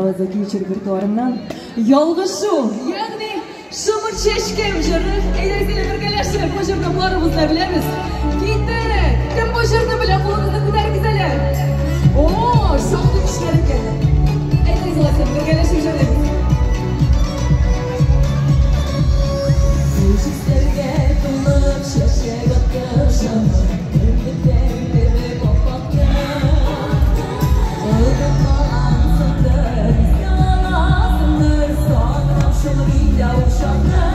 Закичер репертуарыннан Ялгышу, ягъни Шомырт чәчкәм җыры. Әйдәгез әле бергәләшеп бу җырны барыбыз да беләбез. Киттек! Кем бу җырны белә, кулыгызны күтәрегез әле. О, шактый кешеләр икән. Әйдәгез алайса бергәләшеп җырлыйбыз. Чәчәкләргә тулып чәчәк атты шомырт, өметләр кебек ап-акты. Онытмагансыңдыр, искә аласыңдыр, сагынам шул мин дә ул чакны.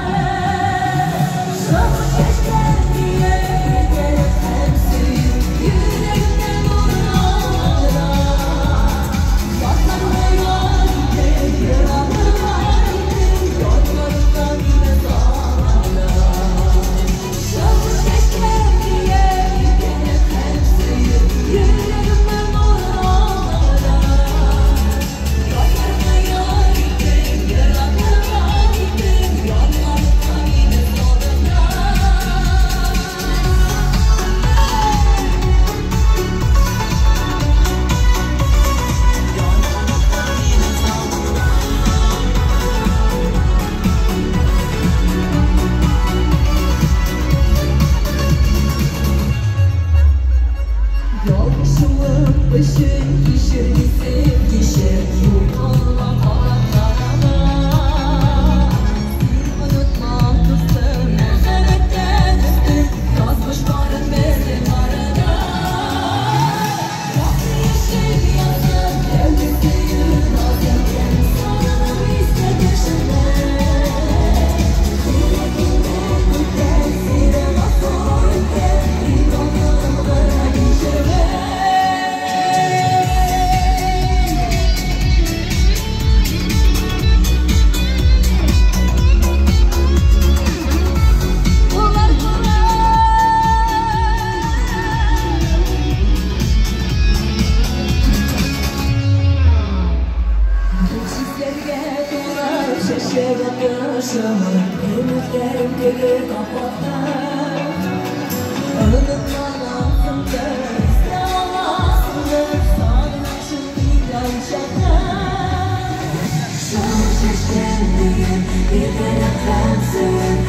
Шомырт чәчкәм диеп, иркәләп һәм сөеп, йөрәгемнән урын алганда. Ятларны яр итеп, еракларга китеп, ятларыңда мине сагынганда. Шомырт чәчкәм диеп, иркәләп һәм сөеп, йөрәгемнән урын алганда. Ятларны яр итеп, еракларга китеп, ятларыңда мине сагынганда. Ялгышуым өчен кичер дисең, кичер, югалма карап карама. Син онытма, дустым, мәхәббәттән өстен язмыш барын безнең арада. Якты яшел язым, тәүге сөю назым, сагыну искә төшермә. Тирәк инде күптән, сине гафу иттем, тик аңым гына кичермә. Куллар, куллар! Чәчәкләргә тулып чәчәк атты шомырт, өметләрем кебек ап-акты. Онытмагансыңдыр, искә аласыңдыр, сагынам шул мин дә ул чакны. Шомырт чәчкәм диеп, иркәләп һәм сөеп,